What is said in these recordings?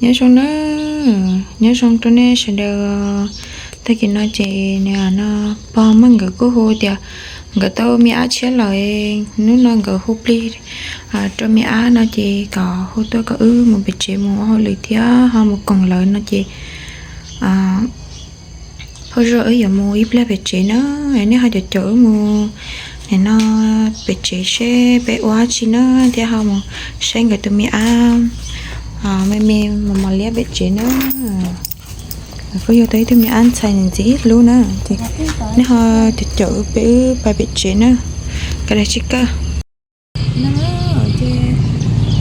Nyob zoo na, nyob zoo rau nej sawv daws. Tag kis no ces nws no pog muaj nkawd kuj hu tias nkawd tau me ab tshiab lawm, hnub no nkawd hu plig rau me ab no ces kom hu tuaj kom wb mus pem tsev mus ua hauj lwm thiab ho mus koom lawv no ces phauj Zuag wb yuav mus ib pliag pem tsev na, nej ho caum caum wb mus nim no pem tsev seb peb ua dab tsi na thiab ho mus saib nkawd tus me ab me me mos mos liab pem tsev na. Kuj yog tau ib tug me ab ntxhais ntxim hlub na, ces nej ho caum caum wb peb wb pais pem tsev na, koj dag tsis kawg. No ces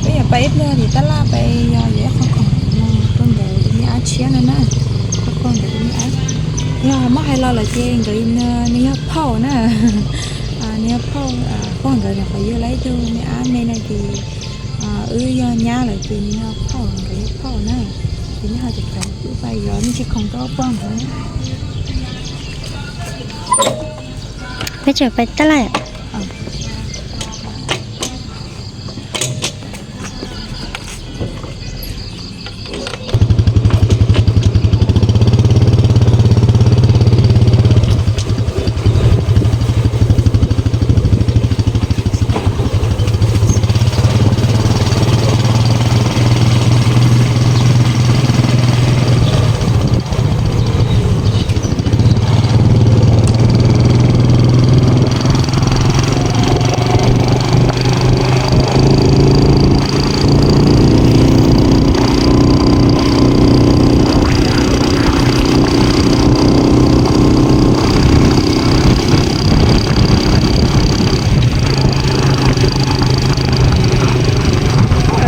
peb yog pais ib pliag tim tab laj pais yog yog ib qho khoom no rau nkawd tus me ab tshiab no na, rau nkawd tus me ab. Yog muab hais los lawm ces nkawd nws yog phauj na, nws yog phauj, phauj nkawd nyuam qhuav yug lawm ib tug me ab me no ces wb yog nyab lawm ces nws yog phauj, nkawd yog phauj na. Ces nej ho caum caum wb pais yog nej tsis khoom rau pog nkawd. Peb tseem pais tab laj.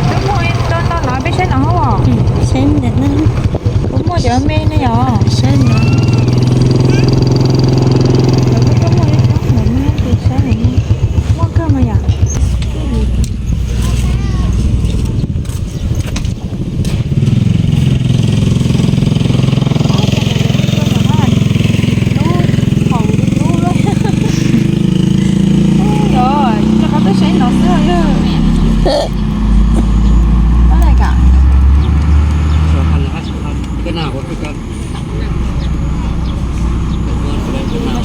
Twb muaj ntau ntau no peb saib no hauv. Saib ntawm no. Kuv muaj cov me ne yom. Saib no. Lawv kuj tuaj muaj ib tsob ntawm no ces saib ntawm no. Muaj kawg mas yom.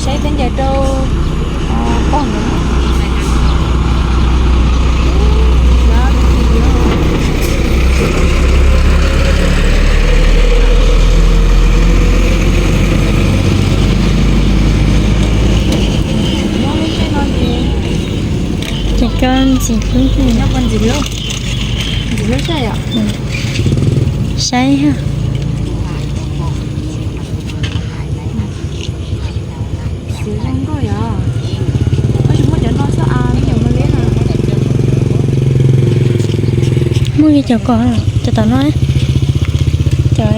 Saib teeb ncaws rau pog nkawd. Ces koj ntxim hlub, ntxim hlub saib yom. Saib ha. Zoo nkauj yom. Koj tsis muaj cov no xwb as, muaj cov mos liab no. Muaj li cov kom, cov tom no, cov,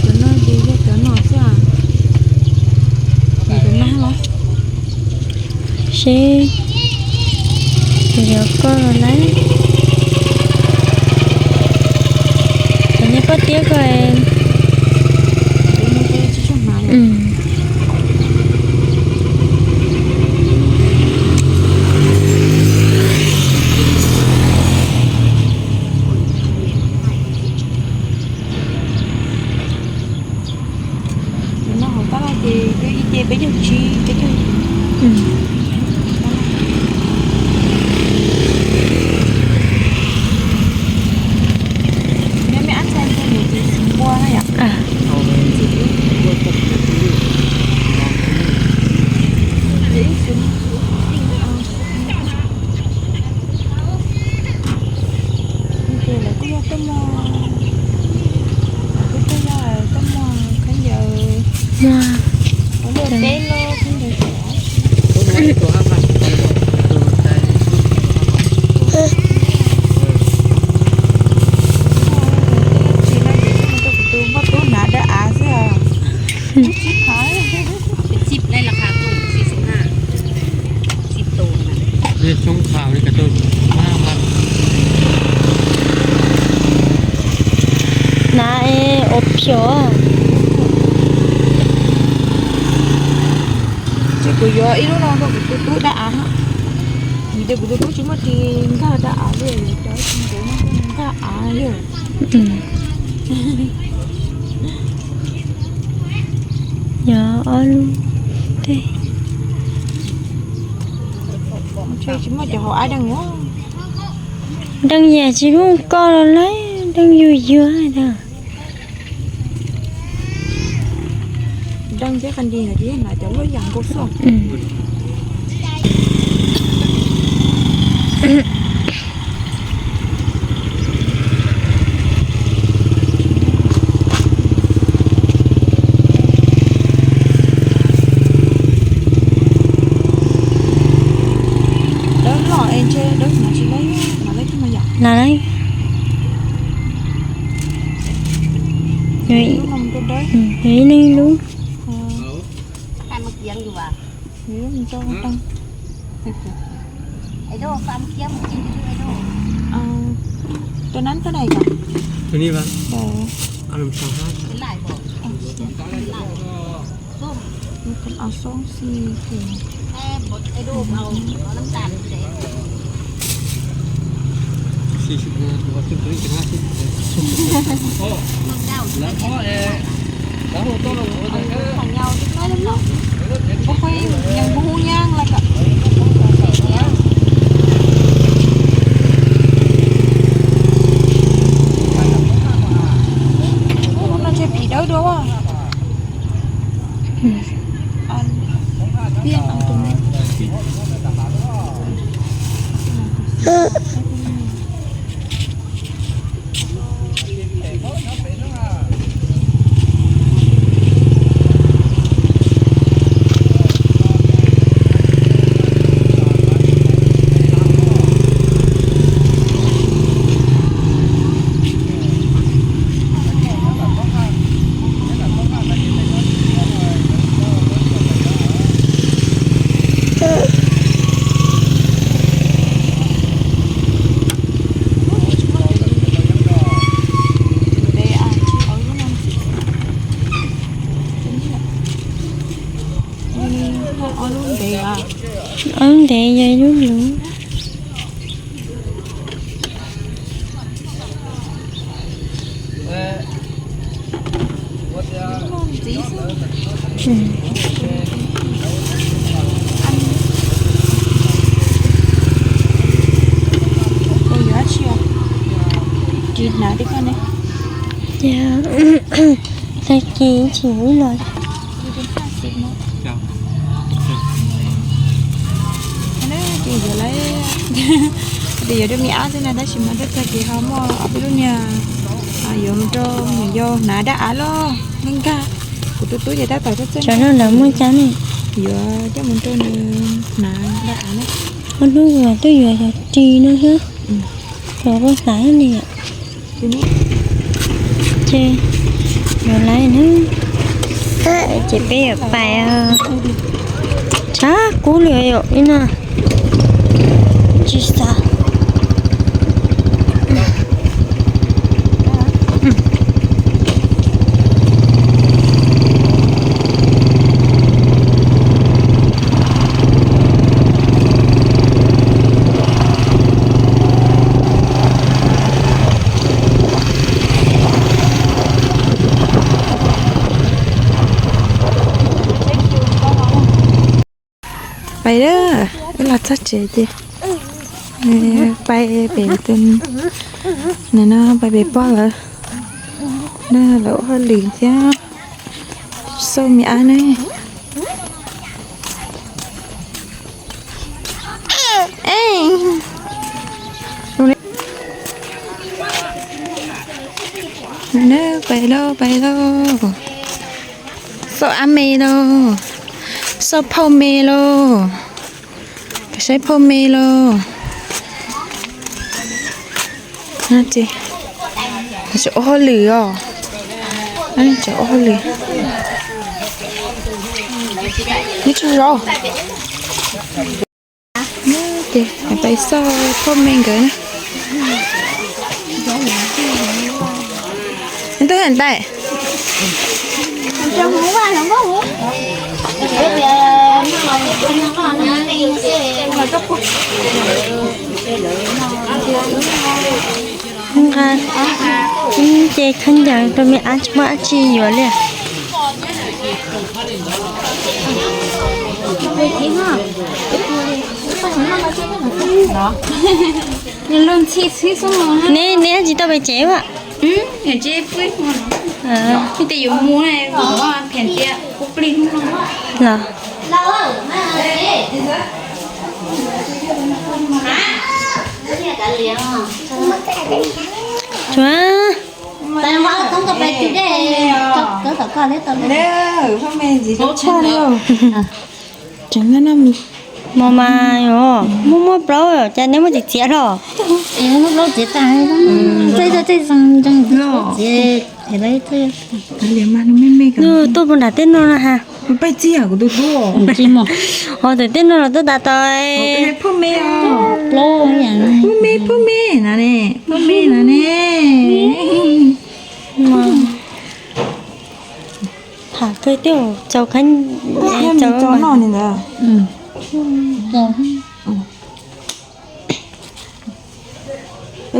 cov no ces yog cov no xwb as. Cov no los. Seb, cov koj los lawm. Cov niag pob tiab ko. Cov no hauv tab laj ces peb ib ce peb caug tsib, peb caug. Nyob me ab ntxhais ntxhais ntawd ces xyov npua na yom. Ces lawv kuj yog tuaj muag, lawv kuj yog tuaj muag khaub ncaws, ua luaj teb los khaub ncaws. Tsis no ces kuv tus poj tub hnav dawb av xwb os. Tsis phav. Hnav es ua phiv. Ces kuv yuav ib lub no rau kuv tus tub dab av. Vim tias kuv tus tub tsis muaj ris nkag dab av li, cov nkag av. Yog ob lub tej. Deej yam tsis lub koj los lawm, deej yuag yuag tas. Deej thiab qhov di no ces yog cov luaj yam nkaus xwb. Dawb los es ntshe dawb no tsis laib, no laib thiab no yom. Los laib. Ib leeg lub. Tôi nắm cái này kìa. Tôi đi vào. Ăn làm sao hát. Một phần áo xấu xì thì. Xì xì, tôi tôi tôi hát xí. Ủa, lỡ có, ê, lỡ hồ tôi là ủa, tôi cái. Có khoe nhang bu nhang là cả. Ủa, nó chơi phỉ đỡ đùa à? Ăn, biết ăn tụi nó. Ob lub ntev yog ib lub luv. Ces tag kis tsis ib los. Ces yuav lawm, ces yuav rau me ab xwb na, tab sis mas tag kis ho muaj ob peb lub niag yuav mus rau niam yau hnav dab av los nkag. Kuv tus tub ces tab tom tuaj txog. Cov no lawv muaj cab ne. Yuav coj mus rau nws hnav dab av na. Ob hnub uas twb yuav cov ris no thiab. Cov kuj hnav li. Ces yuav lawm na. Ces peb yuav pais. Tshav kub li yom ib no. Tsis xav. Pais lawm, wb los txog tsev ces pais pem tus, no pais pem pog lawv, lawv ua hauj lwm thiab xauj me ab ne. Pais lauj, pais lauj. Xauj ab me lauj. Xauj phauj me lauj. Saib phauj me lauj. Tseem ua hauj lwm os. Tseem ua hauj lwm. Neb tsis zov. Ces pais xauj phauj me nkawd na. Neb twb hais ntawd. Nqa Ces khaub ncaws rau me ab tsis muaj dab tsi yuav li. Neb, neb tsis tau pem tsev a? Los. Tsuav. Tseem no mas muaj muaj plaub, cas neb muab txiav txiav los? Tuaj puag nram tej no na ha. Ho tus tej no los tuaj tas tau. Phauj me, phauj me na ne, phauj me na ne. Tham kawg thiab, tsaus khaub ncaws no ntag.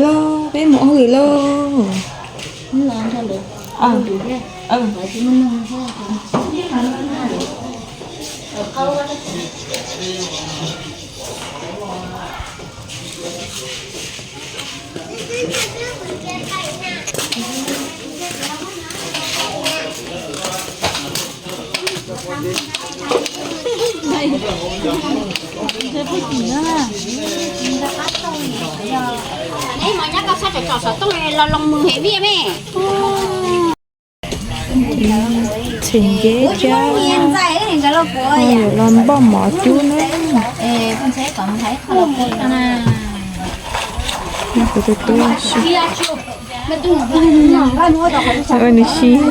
Lauj, peb mus ua hauj lwm lauj. Txhim nkev thiab, yuav los npoj mov cub na. Kuv tus tub, nws sib,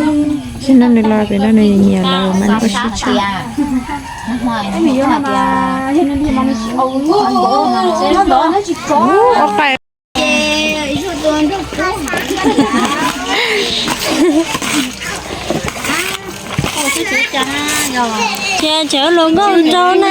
sib no nws los pem no nws nyiam los mas nws ua sib tshaj. Ces tseem luag nkauj nraug na.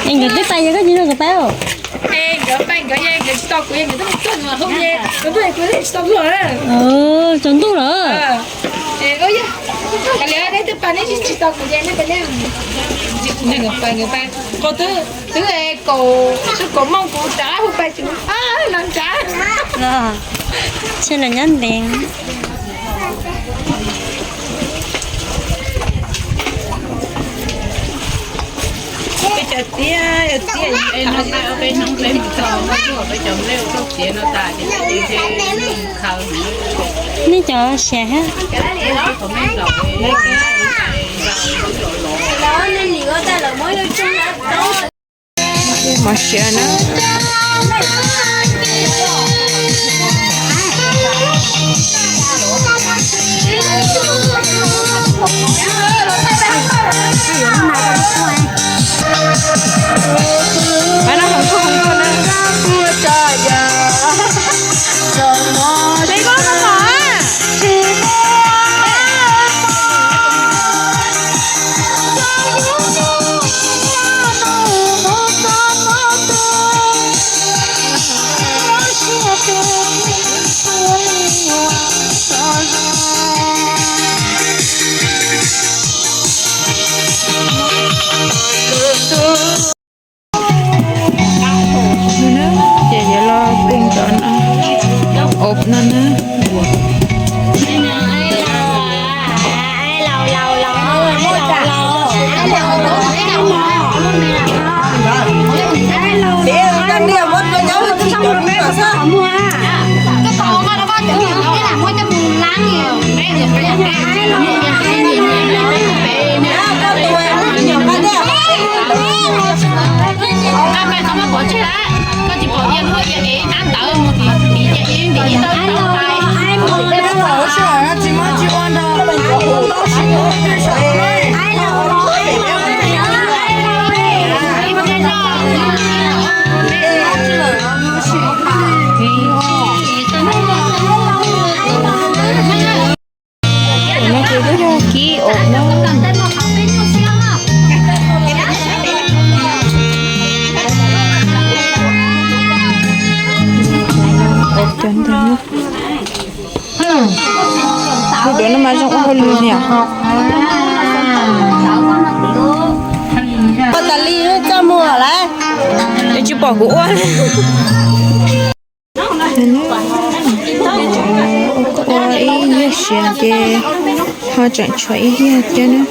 Es nkawd twb pais yog koj tsis nrog nkawd pais os? Nkawd pais nkawd yeej, nkawd tsis tau kuv yeej, nkawd twb tuaj hnub yeej, kuv tuaj kuv yeej tsis tau luag. Tsaus ntuj lawm. Qhov twb, twb kaum, twb kaum moos kuv rov hu pais tsis los nrad. Ntshe nws nyob ntev. Peb cov tiab, tiab, nej cov siav thiab. Mov siav na. Ces yuav los pw cov no, ob no na. Cov ntawd, lub dua no mas zoo ua hauj lwm niam. Poj tas li txaj muag lawm. Nws tsis pom kuv ua li. Ua ib yag siav ces ho tseem tshuav ib yag thiab na.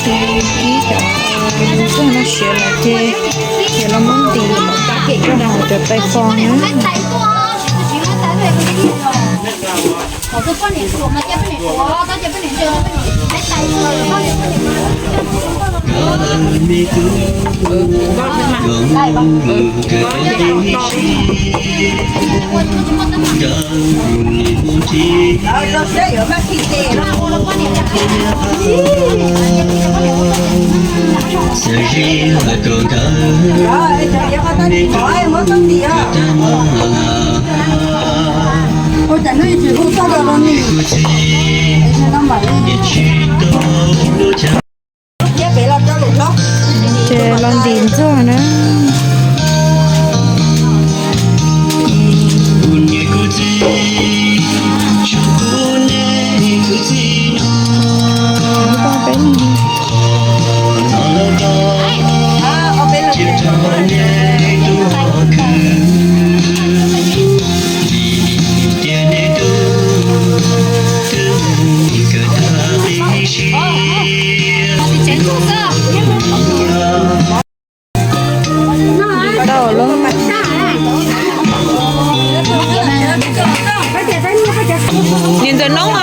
Ces ib cov ntxuag no siav lawm ces yuav los muab ntim coj los hauv cov tais fos na. Ces los ntim ntxuag na. Tau lawm. Niam ntxawm noob os.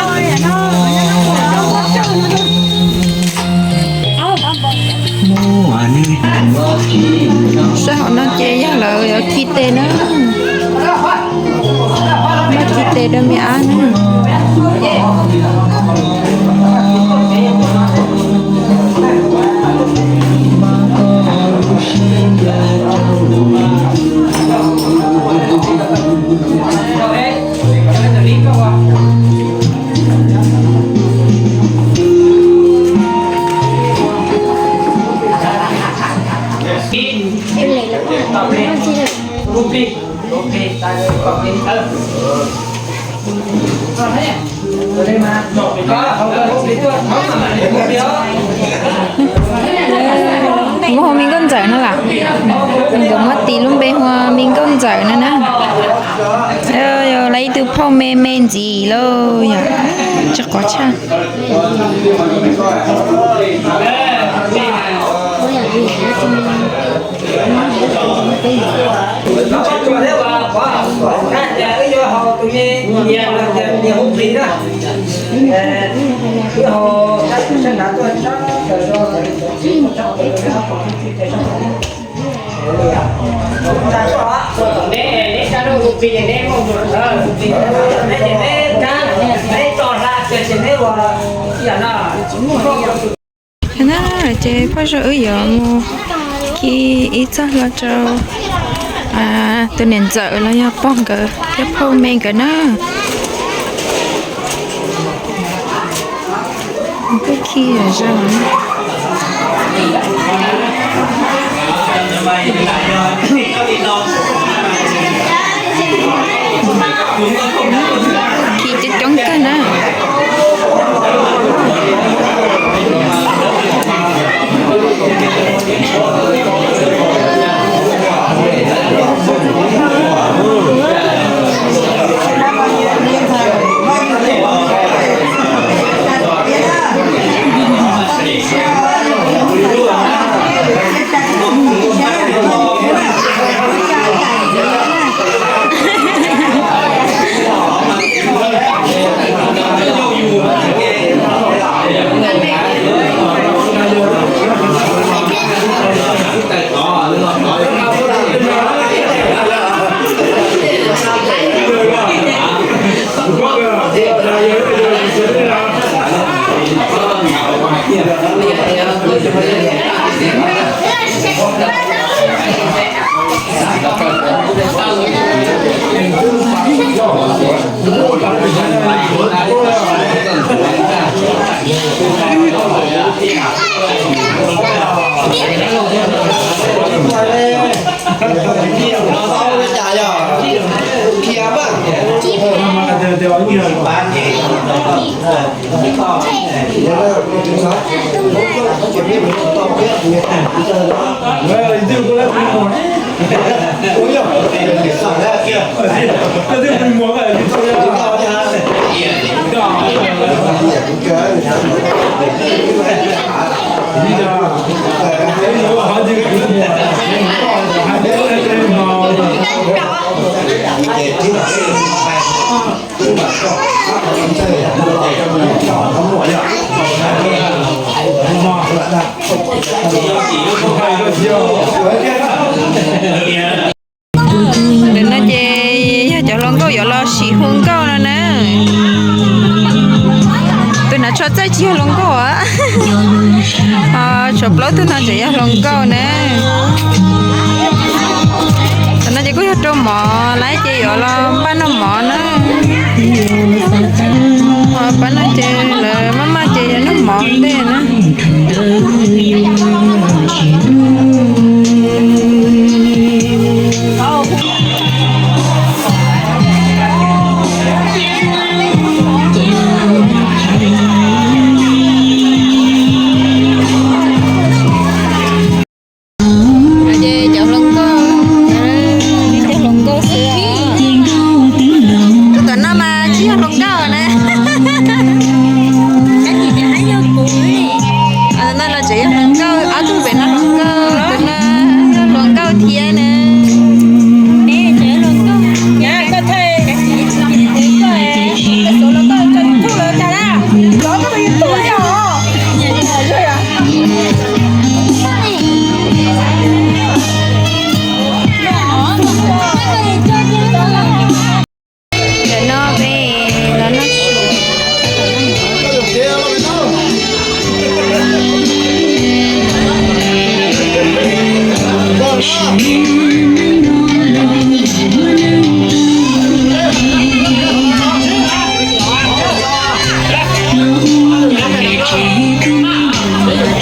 Sab hauv no ces yog lawv yuav khi tes na. Muab khi tes rau me ab na. Mus hu me nkauj ntxawm no lawm. Nkawd muab tis lub npe hu me nkauj ntxawm no na. Yog lawv ib tug phauj me me ntxiv lauj, yog tsis quav tshaj. Na, ces phauj Zog wb yuav mus khi ib txoj hlua rau tus niam ntxawm los yog pog nkawd thiab phauj me nkawd na. Kuj khi zoo. Khi coob coob kawg na. Ntawm no ces yog cov hluas nkauj yuav los sim hu nkauj no na. Tus hnav tsho txaij tsis yog hluas nkauj a. Tshuav plaub tug no tseem yog hluas nkauj na. Tam no ces kuj yog rau mov lawm ces yuav los pab noj mov na. Pab no ces lawv maj maj ces yog noj mov ntej na. Ces cov hluas nkauj, cov hluas nkauj xwb. Tus tom no mas tsis yog hluas nkauj na. Tus no los tseem yog hluas nkauj, ob tug pem no hluas nkauj, tus no yog hluas nkauj thiab na. Ntawm no peb los noj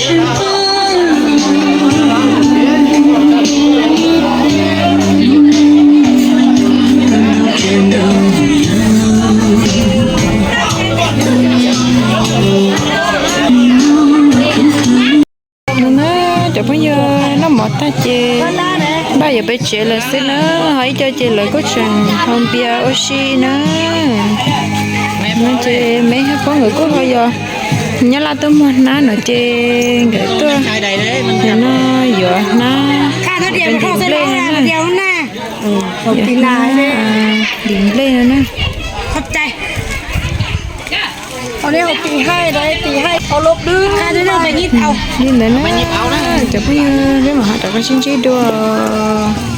su. No na, cov phooj ywg, noj mov tag ces npaj yuav pem tsev lawm xwb na, ho ib co ces lawv kuj tseem haus npias ua si na. No ces me hab pab nkawd kuj ho yog nyob laj tuaj muag hnab no ces nkawd tuaj no yuav hnab, nplej no na, nplej no na. Li ntawd na, cov phooj ywg, peb mam ho rov qab sib ntsib dua.